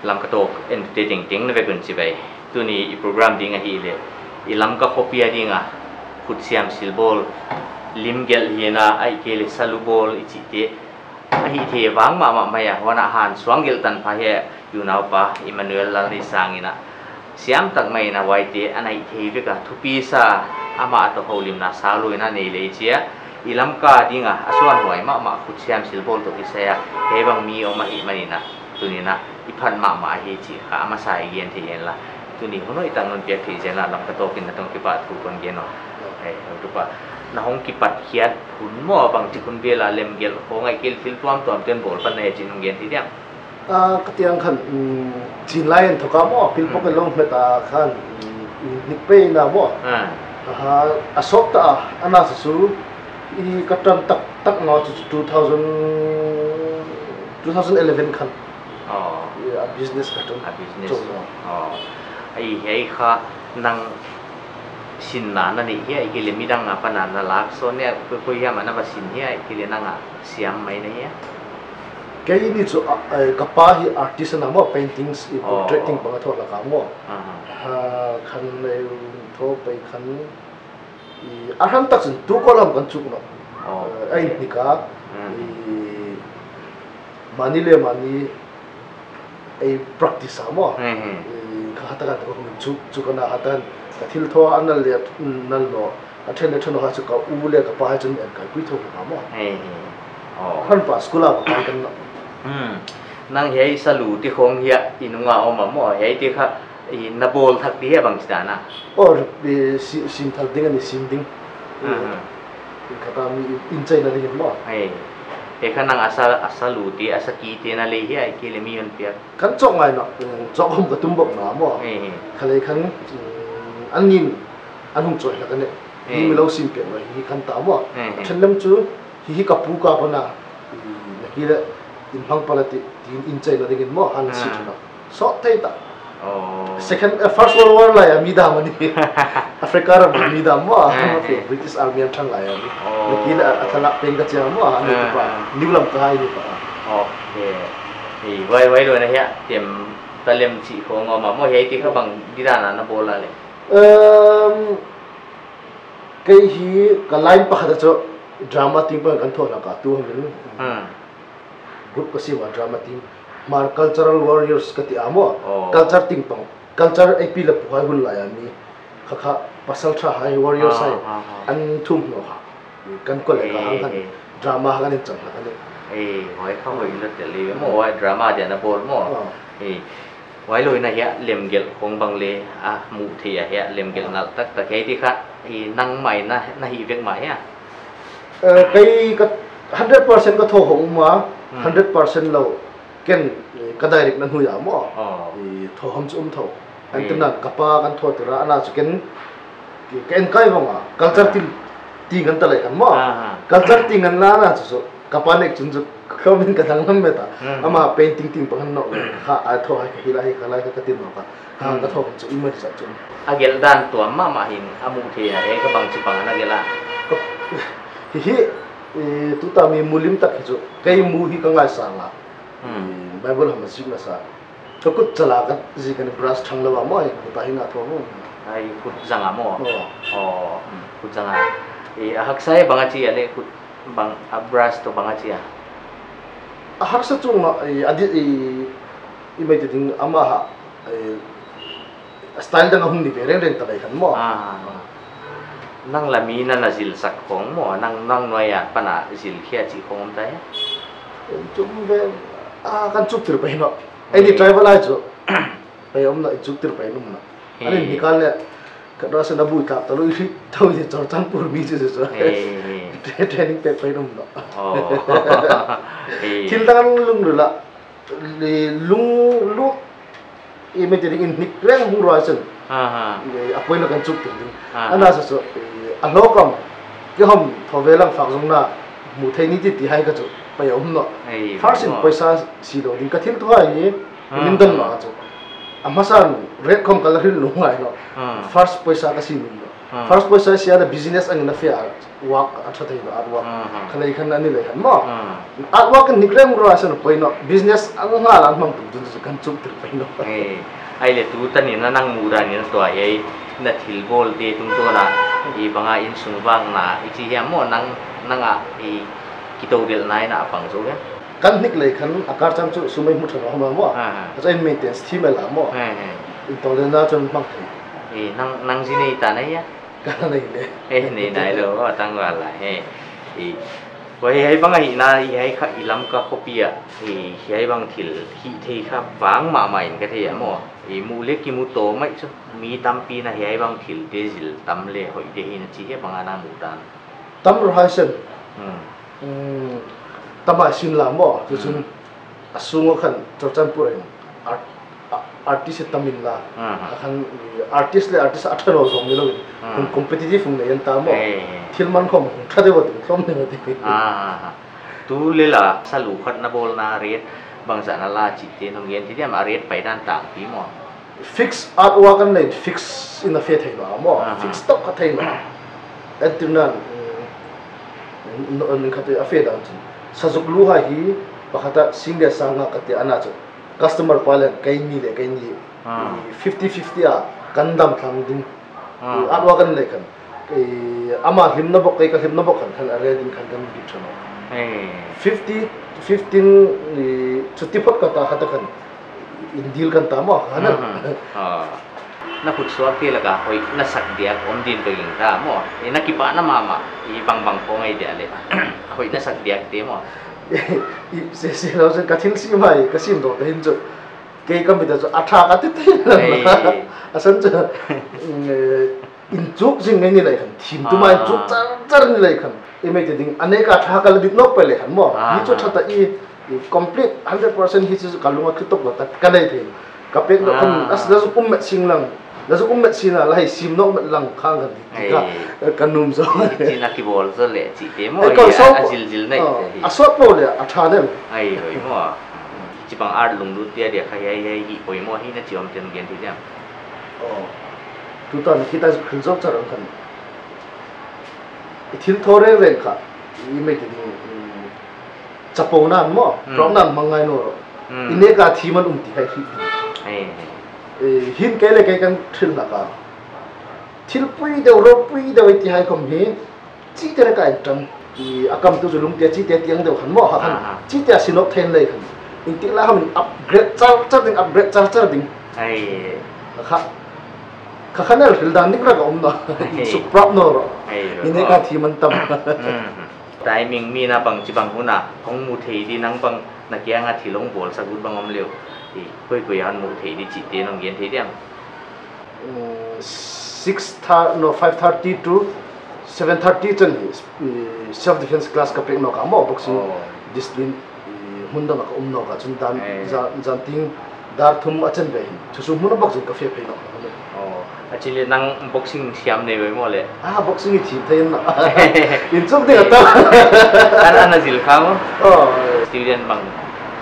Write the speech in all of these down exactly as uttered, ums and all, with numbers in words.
Lamka Talk entute tengteng na vek un chibai. Tuni i program ding ahihleh, i Lamka khopi a dinga khut siam silbawl, lim gelh hi'n a, ahihkeileh salu bawl i chihte, ahihthei vang mahmah mai a, huan a han suang gelh tanpha hi a, i unaupa Emmanuel Lalneisang in a, siam tak mai in a huaite ana hihthei vek a, thupi sa, amah toh houlimna saulou in a nei lei chia, i Lamka dinga a suanhuai mahmah khut siam silbawl toh kisai a, hiai bang mi om ahihman in a, tuni'n a i phat mahmah hi chih kha a masa i gen thei hen la. Tuni hun hoih tak non piak theih ziak a Lamka Talk in na tungah kipahthu kon gen aw. Hei, Lamka Talk a na hong kipat khiat hun maw, bangchi hun vel a lim gelh khong ahihkeileh thil tuamtuam te'n bawl pan na hi chih non gen thei diam? Ah, ka chiang khan, mm, chin lai in thawk a maw, pil pawk in lawng hmet a khan, mm, nik pei na maw. Ah. Aha, a sawt ta a, ana sa chu, i ka tan tak, tak na chu two thousand, two thousand eleven khan. Oh. I a business ka tan. A business. Chong maw. Oh. Ai, hiai kha nang sinna na neih hia, ahihkeileh midang apan a na lak sawn hia, koi, koi hiam a na va sin hia, ahihkeileh nang a siam mai na hia? Kei ni chu, a, a, ka pa hi artist ana maw, paintings, i portrait ting bang a thaw lak a maw. Aha. Ha, khan ei thaw pai khan, i, a han tak chun tu ko lam kan chuk no. Oh. Eh, a in nik a, i, mani le mani, ei practice a maw. Hmm, hmm. I, ka hata kan ko min chu, chu kana hatan ka thil thaw a nal le nal no. A then le then no ha chu ka u le ka pa hai chun en kai pui thaw ka maw. Hmm, hmm. Oh. Khan pa school a va kai kan no. Hmm. Nang hiai salu te khong hia i nung a om a maw. Hiaite kha i na bawl thak di hia bangchi dan a? Oh, i si, sim thak ding ani sim ding. Hmm, hmm. I kha ta mi in chai na ding maw. Hei. Hei kha nang a sa, a salu te, a saki te na lei hia, ahihkeileh mi hon piak? Kan chawk ngai na, mm, chawk hom ka tum bawk na maw. Eh, eh. Kha lei khan, mm, an nin, an hong chawi lak a ne. Eh. Hi mi lo sim piak na hi kan ta maw. Eh, eh. A then lam chu, hi hi ka pu ka pa na, mm, na ki le, in hmang pa la ti, ti in chai na ding in maw, han si na. Sawt thei ta. Oh. Second, eh, First World War lai a mi dam ani. Africa ram a mi dam maw, eh, eh. British Army an thang lai a mi. Oh. Na ki le, a thalak pen ka chiang maw, ani pa. New lam ka hai ni pa. Okay. Ei, huai, huai lou na hia, tem talem chih khong om a maw, hiaite kha bangchi dan a na bawl a le? Um, kei hi ka line pakhat a chu drama team pa kan thaw lak a tu hangin. Hmm. Group ka sim a drama team. Hmar Cultural Warriors ka ti a maw. Oh. Culture ting pang. Culture ei pi le pu hai hun lai a mi. Kha kha pasal tha hai warriors hai. Ah, ah, ah. An thum no ha. Kan kol le ka hang khan. Eh, eh. Drama khan in chang khan. Eh, huai kha huai lo tel le maw, huai drama dia na bawl maw. Ah. Eh, huai lou in a hia lim gelh khong bang le, a muh theih a hia lim gelh ngal taktak hiaite kha, i nang mai na, na hih vek mah hia? Eh, kei ka hundred percent ka thaw hong um a, hmm, hundred percent lou. Ken, eh, ka direct na hnui a maw. Oh. I thaw hom chu um tho. An tin nan ka pa kan thaw tir a, ana chu ken, ke, ka en kai vang a. Culture ting, ting kan ta lai kan maw. Ah, ah. Culture ting kan la na chu chu. Ka pa nek chun chu, ka min ka dang nam meta. Hmm. Ama painting ting pa kan no. Kha a thaw hai ka hi lai, ka lai ka tin no ka. Kha ka thaw chu i ma sa chu. A gelh dan tuam mahmah hi'n, a muh theih a, eh, kha bangchi bang na gelh a? Hi hi, eh, tuta mi mu lim tak hi chu. Kei mu hi ka ngaisang a. Hmm. Eh, Bible hama zik na sa. Ka khut chala ka zik a ni, brush thang lou a maw, khut a hi nga thaw maw. Ai, khut zang a maw. Oh. Oh, khut zang a. Eh, a haksa e bang a chi a le khut bang a brush toh bang a chi a? A haksa chu nga, eh, a di, eh, i mai te ding ama ha, eh, style dang a hung ni ve reng reng ta lai khan maw. Ah. Nang la mi na na zil sak khong maw, nang, nang nuai a pan a zil khia chi khong om ta hia? Chum ve, ah, kan chuk tir pai no. Any tribal ai chu. Pai om na, chuk tir pai num na. Ani ni kal le, ka da sa na bui tlak ta lui hri, tau ni Churachandpur mi chu chu. Tra-, training pe pai num na. Oh. Thil dang lung lu la. Lung, lung, i mi ti ding in nik reng hung ruai chun. Aha. A poi na kan chuk tir ding. Aha. Ana sa chu, eh, a hlawkam, ke hom thaw ve lang fak zong na, mu thei ni ti ti hai ka chu, pai om no. Ei, first in poisa si lou ding ka thil thu hai ni, min don ma chu. A hmasa rate khom ka la hril lou ngai no. Ah. First poisa ka si lou no. Ah. First poisa sia da business ang na fia artwork a that thei lo artwork. Ah, ah. Khalei khan ani lei khan maw. Ah. Artwork kan nik rem ro asan poi no business ang nga lan mang tum tun kan chum tir poi no. Eh, ai le tu tan in na nang mu dan in tua ei na thil bawl te tung to na i banga in sung bang na i chi hiam maw nang nang a i kito del nai na pang zo ke. Kan nik lei khan a kar chang chu sumai mu than ho ma maw. Ah, ah. A chai maintenance thi mai la maw. Ah, ah. In to le na chun mang thei. Eh, nang nang ji nei ta na ya. Ka nei le. Eh, nei nai lo, a tang wa la, he. I, wa hiai bang ahi na, i hiai kha, i Lamka khopi a, i hiai bang thil, hi thei kha bang mahmah in ka thei a maw. I mu le ki mu to mai chu, mi tampi na hiai bang thil te zil tam le hoih te hi na chi hiai bang a na mu dan. Tam ro hai sen. Hmm. Hmm, tam a sin la maw, tu chun Hmm. a sung a khan Churachandpur in art, a-, artist tam in la. Hmm. A khan, eh, artist le artist a thano zong ni lo in. Hmm. Hun competitive hung nei an ta maw. Eh. Thil man khom hung tha de wa tu khom ne wa ti. Ah, ah, ah. Tu le la sa lu khat na bawl na rate bang sa na la chi te nong gen ti diam a rate pai dan tang pi maw. Fix artwork an nei fix in a fe thei lo maw. Aha. Fix tok ka thei lo. Entir nan, mm, no, no, khat a fe dan chun. Sa zuk lu ha hi, pakhat a sing le sang a ka ti ana chu. Customer pa le kai ni le kai ni. Ah. Fifty fifty a, kan dam thlang ding. Ah. Artwork an nei khan. Eh, ama hlimna bok, kei ka hlimna bok khan, khan a rate in khan kan bit than. Eh. Fifty, fifteen, eh, chuti phot ka ta khat a khan. In deal kan ta maw, ha na. Mhm. Ah. Na khut suak te laka hoih na sak diak om din ka ging ta maw. Eh, na kipahna mahmah, i bang bang khong ai dia le. Hoih na sak diak te maw. I, se, se lo se ka thil sim mai, ka sim dou ka hin chu. Kei ka mit a chu a tha ka ti te. Ei. A san chu, mm, eh, in chuk zing ngai ni lai khan, thim tu mai Ah. chuk char char ni lai khan. I mai te ding, a nei ka tha ka la dit nok pai le khan maw. Ah, Hi chu ah. tha ta i, i complete hundred percent hi chu ka lung a khit tok lo ta ka nei thei. Ka pek lo khan, Ah. as la zu kum met sing lang. La zu kum met sing la, la hei sim nok met lang khang khan dit ka, Ei. ka num zo. Chi na ki bawl zo le, chi te maw, Ei, ka hi a, sau a po. zil zil nei Ah, te hi. a sawt po le, a tha nem. Ai, hoi maw. Chi bang art lunglut te a dia kha hiai hiai hi poimoh hi na chi om ten gen thei diam. Oh. Tu tan hi ta khil zok char ang khan. I thil tho reng reng kha. I mai te ding, mm, chapo nan maw, Hmm. prop nan mang ngai no ro. Hmm. I nek a thim an um ti hai hi. Hei, hei. Eh, hin kei le kei kan thil na ka. Thil pui deuh, ro pui deuh i ti hai khom hi. Chite rek a en tan. I a kam tu zu lungte chite tiang deuh khan maw ha khan. Ah, ah. Chite a sinok then lei khan. In ti la ham upgrade char char ding, upgrade char char ding. Ai. Kha. Kha khan el thil dan dik rak a om na. Ai. Suprap no ro. Ai, Ni ne ro. ka thi man tam. Mm. Timing mi na bang chi bang hun a. Hong mu thei di nang bang na kiang a thil hong bawl sak ut bang om leu. I koi koi a hon mu thei di chite nong gen thei diam. Mm, six thir-, no, five thirty to seven thirty chan hi, eh, self defense class ka pek no ka maw boxing Oh. discipline, eh, hun dang ka um no ka chun dan Eh. za-, zan ting dar thum a chan ve hin. Chu su mun boxing ka fe phei no ka maw. Oh, a chi le nang boxing siam nei ve maw le. Ah, boxing i thim thei na. In chuk ding a ta. An, an a zil kha maw? Oh. Student bang.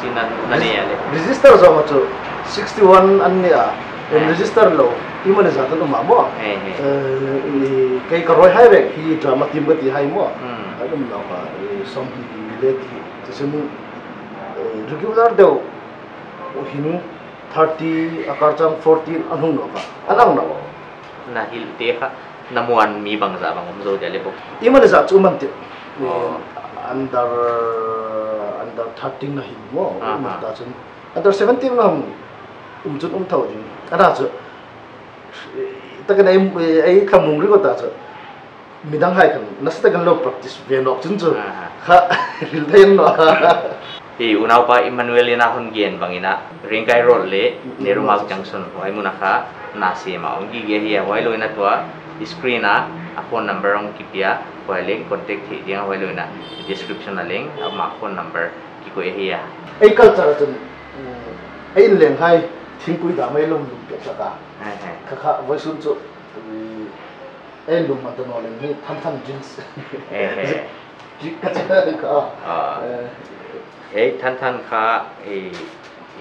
Chin na, na nei a le. Register zong a chu sixty one an nei a. Em Eh. register lo. I mani zat an um a maw. Eh, eh. Eh, i, kei ka roi hai vek hi drama team ka ti hai maw. Hmm. Ai um lo ka, eh, som hi le ti. Ti sin, eh, regular deuh. O hin thirty, a kar chang fourteen an hung no ka. An ang no. Na hilh te kha, na muan mi bangzah bang om zo dia le bok. I mani zah chu man te. Oh. Under, under thirteen na hi maw, Aha. man ta chun. Under seventeen na hum, um chun um thau ding. Ana chu, ta ka nei, ei thamung ri ko ta chu. Midang hai khan, nasa ta kan lo practice ve nok chun chu. Aha. Kha, ril thei no. Hi, unaupa Emmanuel in a hon gen bangin a, Ringkai Road le, Nehru Marg Junction, huai mun a kha, na sem a, hong gige hi a, huai lou in a tua, screen a, a phone number hong kipia, huai leng contact thei ding a, huai lou in a, description a leng, ama phone number kikoih hi a. Ei culture chun, mm, ei in leng hai, thingpui dam ei lom lum pek sak a. Hai, hai. Kha kha, voisun chu, mm, ei lum man ta no leng hi, than than jeans. He, he. Zik ka chang ka. Ah. Eh. Hei, than than kha, eh,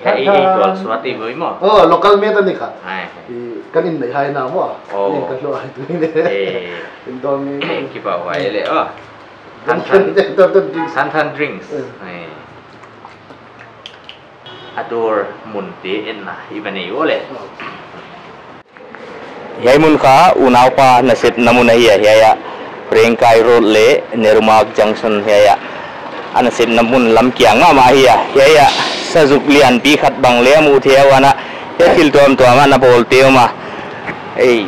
Ei, ei, tual suat ei voi maw. Oh, local made a ni kha. Ai. I, kan in nei hai na maw. Oh. Ni ka lo hai tu ni. Eh. In dong ni. Kipahhuai le. Oh. Thantan, Thantan, Thantan Drinks. Thantan Drinks. Eh. Ai. A dawr mun te en na, i va nei ua le. Oh. Hiai mun kha unaupa nasepna mun ahi a, hiai a Rengkai Road leh Nehru Marg Junction hiai a. A nasepna mun lam kiang mahmah ahi a, hiai a sazuk lianpi khat bang leng a mu thei a, huan a, hiai thil tuamtuam a na bawl te om a. Ei,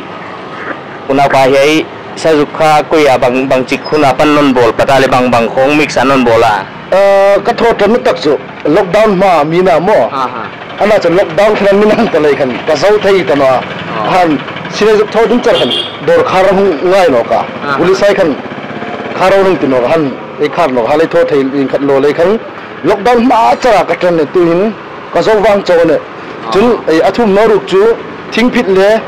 unaupa hiai sazuk kha koi a bang, bangchik hun apan non bawl pat a leh bangbang khawng mix a non bawl a. Eh, ka thaw tan tak chu lockdown ma mi na maw. Aha. Ana chu lockdown khan mi nang ta lei khan ka zou thei ta na. Oh. Han, sine zuk thaw ding char khan dawr khar hong ngai nawn ka. Aha. Police ai khan khar hong ti nawn ka han, ei khar nawn ka lei thaw thei in khat lo lei khan lockdown ma chara ka tan ne tu hin ka zou vang chau ne. Oh. Chun, eh, a thum na ruk chu thingphit leh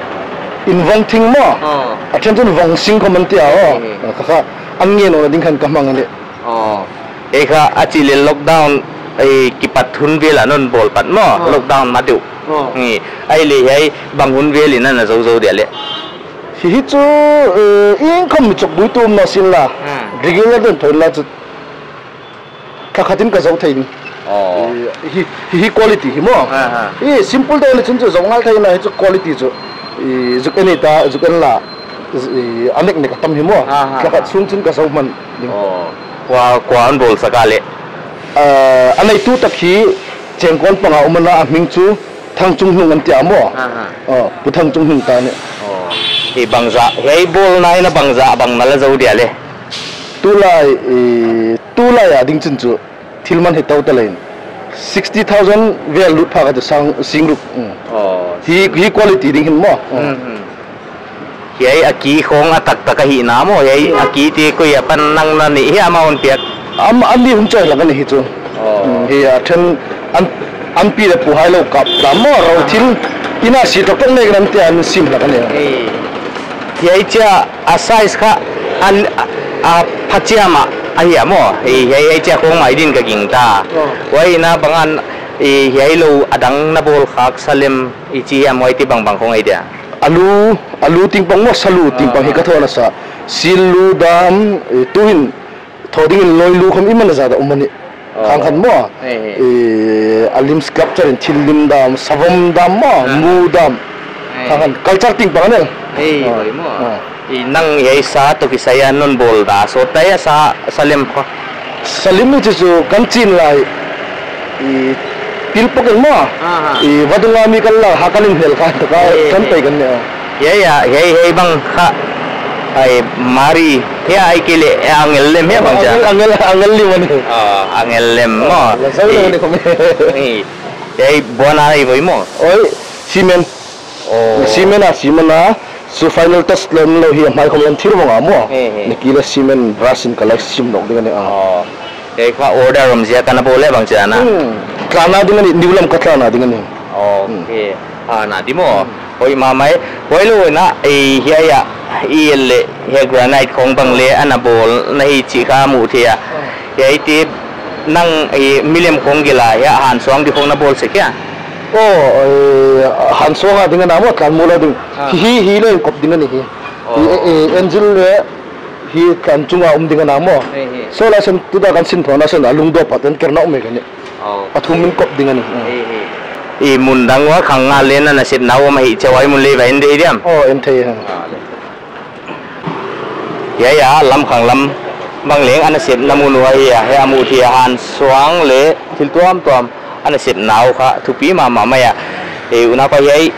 in vong thing maw. Oh. A then chun vong sing khawm an tia aw. Eh, eh. Kha kha an ngen nawn ding khan ka mang a leh. Oh. Ei kha a chih leh lockdown, ei kipat hun vel a non bawl pat maw. Oh. Lockdown ma deuh. Oh. Ni, ei leh hiai bang hun vel in ana zou zou dia leh. Hi hi chu, eh, ing khawm mi chawk bui tum na sin la. Hmm. Regular den thon la chu. Thakhat in ka zou thei ni. Oh. Eh, hi, hi, hi quality hi maw. Ha, ha. Eh, simple deuh leh chun chu zou ngal thei na hi chu quality chu. Eh, zuk en ta, zuk en la. Eh, a nek nek a tam hi maw. Ha, ha, ha. Thakhat sung chun ka zou man. Oh. Kua, kua hon bawl sak a leh? Ah, a neitu tak hi Chengkon panga um ana, a hming chu Thangchunghnung an tia maw. Aha. Oh, Pu Thangchunghnung ta ni. Oh. Hi bangzah, hiai bawlna in a bangzah bang na la zou dia leh? Tulai, eh, tulai a ding chun chu thil man hi tou ta leh in sixty thousand vel lut pha ka chu sang, sing ruk. Mm. Oh. Hi, hi quality ding hin maw. Oh. Hmm, hmm. Hiai a ki khawng a taktak ahihna maw, hiai a ki te koi apan nang na neih hiam a hon piak? Am, an ni hun choi lak a ni hi chu. Oh. Hmm, hi a then an, an pi leh pu hai lou kap ta maw, rau thil ina si tok tok nek nan te an sim lak a ni. Ei. Hiai chia a size kha an, a, a pha chia mah ahi a maw. Ei, hiai, hiai chia khawng mai din ka gingta. Oh. Huai na bang an, ei, hiai lou a dang na bawl khak salem i chi hiam, huai te bangbang khawng ei dia. Alu, alu tingpang maw, salu tingpang hi ka thaw na sa. Sil lu dam, eh, tu hin thaw ding in loi lu khawm i man a zat a um a ni. Oh. Khang khan maw. Hei, hei. Eh, a lim sculpture in thil lim dam, savom dam maw, mu dam. Hei. Khang khan culture tingpang a ni. Hei, ah, hoi maw. Ah. I nang hiai sa toh kisai a non bawl da sawt ta hia, sa, salem kha? Salem i chi chu kan chin lai, i pil pok in maw. Aha. I vadung a mi kan la ha kan in hel kha toh ka kan pai kan ne. Hei, hei. Hiai, hiai, hiai bang kha. Ai, mari, hiai ai kei leh, eh, angel lem hiai bang cha. Angel, angel, angel lim a ni. Ah, angel lem maw. Ah, la zau lo ni khawm. Hei. Hiai buan a i voi maw. Oi, cement. Oh. Cement a, cement a, chu final test lem lou hi a mai khawm lem thir vang a maw. He, he. Ni ki leh cement brush in ka lai sim lawk ding a ni a. Oh. Hiai kha order om ziak a na bawl le bang chia na. Hmm. Tlan a ding a ni, New Lamka tlan a ding a ni. Okay. Hmm. Ah, na di maw. Hmm. Hoih mahmah e. Hoih lou na, eh, hiai a, i el leh, hiai granite khawng bang leh, ana bawl na hi chih kha mu thei a. Hmm. Hiai te nang, eh, milem khawng gelh a, hiai a hansuang di khawng na bawl sek hia? Oh, eh, hansuang a ding a na maw, tlan mu lou ding. Ah. Hi, hi, hi leh in kop ding a ni hi. Oh. Hi, eh, eh, engine leh hi tlan chung a um ding a na maw. Hi, hi. So la sen tu da kan sin thawn a sen a lungdawp a ten ker na um e ka ni. Oh. A thum in kop ding a ni. Hi, hi. I mun dang ua khang nga leh na nasepna om hi chia huai mun leh va en thei diam? Oh, en thei ha. Ah, le. Hiai a lam khang lam bang leng a nasepna mun uh ahi a, hiai a mu thei a hansuang leh thil tuamtuam a nasepna uh kha thupi mahmah mai a. Eh, unaupa hiai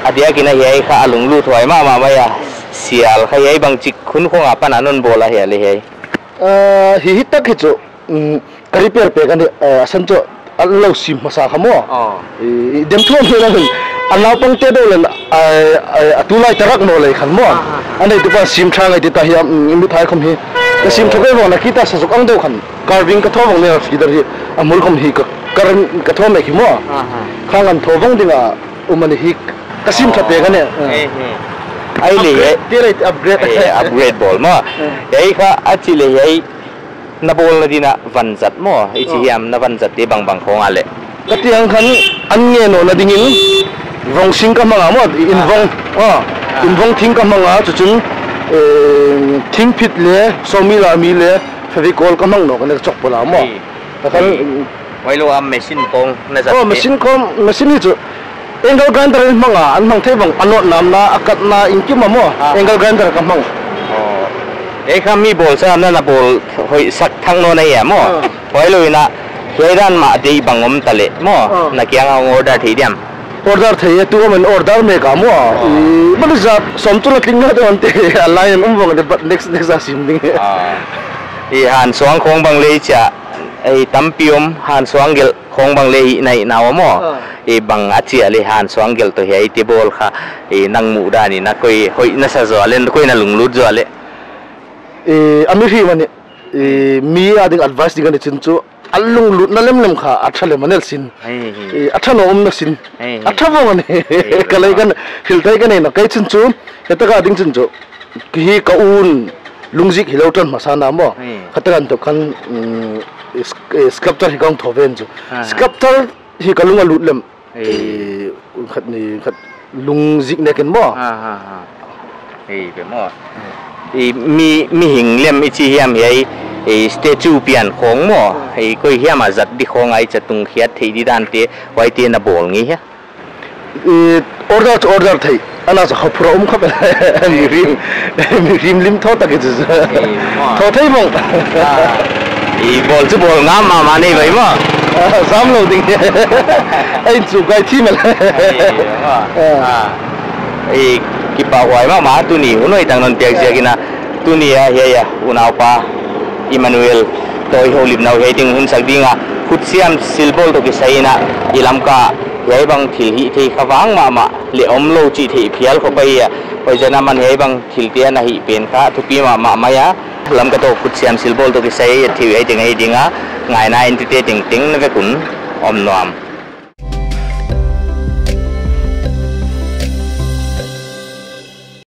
a diak in a hiai kha a lunglut huai mahmah mai a. Sial kha hiai bangchik hun khawng apan a non bawl a hia leh hiai? Ah, hi hi tak hi chu, um, Ka repair pek a ni, eh, a san chu a lou sim masa kha maw. Oh. I, i dem thuam hi na hun. A naupang te deuh leng, eh, eh, a tulai ta rak nawn lei khan maw. Ah, ah, ah. A neitu pa sim thang ai ti ta hiam, mm, i mithai khawm hi. Ka sim thok ei vang na kita sazuk ang deuh khan. Carving ka thaw vang ni a feather hi. A mul khawm hi ka, ka rem, ka thaw mek hi maw. Ah, ah. Khang an thaw vang ding a um a ni hi ka sim tha pek a ni. Oh. Eh, eh. Ai leh, upgrade, eh, ti leh upgrade. Eh, upgrade bawl maw. Eh. Hiai kha a chih leh hiai Na bawlna ding a vanzat maw, i chi hiam na vanzat te bangbang khawng a leh. Ka tiang khan an ngen nawn na dingin vong sing ka hmang a maw, in vong, ah, in vong thing ka hmang a, chu chun, eh, thingphit leh sawmila mi leh Fevicol ka hmang nawn ka ne chok pua la maw. Ei. Ka khan, ei. Huai lou a machine khong na zat. Oh, machine khong, machine hi chu. Angle grinder in hmang a, an hmang thei bang, a nawt namna, a katna, in kim a maw. Ah. Angle grinder ka hmang. Oh. Ei kha mi bawlsa na na bawl hoih sak thak nawn na hia maw. Ah. Huai lou in a, hiai dan mah deih bang om ta leh maw. Ah. Na kiang a order thei diam. Order thei e, tu om in order mek a maw. Ah. I, bali zat, sawmthum a tling na te om te, a lai om vong de, but next, next a sim ding. Ah. I han suang khong bang leh chia, ei tampi om, han suang gelh khong bang leh i nai na om maw. Ah. I bang a chia leh han suang gelh toh hiai te bawl kha, i nang muh dan in a koi hoih na sa zaw leh, koi na lunglut zaw leh. I, a mi hi mani, i, mi a ding advice ding a ni chin chu, a lunglutna lemlem kha, a tha lem a nel sin. Hei, hei. I, a tha nawn na sin. Hei, hei. A tha vong a ni. Hei, hei. Ka lei kan, hiltai kan nei na, kei chin chu, heta ka ding chin chu. Hi ka un, lungzik hilou tan masa na maw. Hei. Khat kan toh khan, mm, is-, eh, sculptor hi kong tho ven chu. Ah. Sculptor hi ka lung a lut lem. Ei. Eh, khat ni, khat lungzik nek in maw. Ha, ha, ha. Ei, pe maw. Hmm. I mi, mihing lem i chi hiam hiai, ei, statue pian khong maw. Hmm. Ei, koi hiam a zat di khong ai cha tung khiat thei di dan te, huai te na bawl ngei hia. Eh, order chu order thei. Ana sa kha phura um kha pe. Mirim, mirim lim tho tak i chu. Ei, maw. Tho thei vong. Ah. I bawl chu bawl ngam mahmah nei vai maw. Ah, zam lou ding. Ei chu kai thi mel. Ei, maw. Ah. Ah. Ei kipahhuai mahmah tuni hun hoih tak non piak ziak in a. Tuni a hiai a unaupa Emmanuel Toihou Lipnau hiai ding hun sak ding a. Khutsiam silbawl toh kisai in a i Lamka hiai bang thil hih theih kha vang mahmah leh omlou chih theih phial khop ahi a. Huaiziak in aman hiai bang thil te a na hih pen kha thupi mahmah mai a. Lamka toh khutsiam silbawl toh kisai a thil hiai ding ahi ding a. Ngaihna in tute tengteng na vek un om nuam.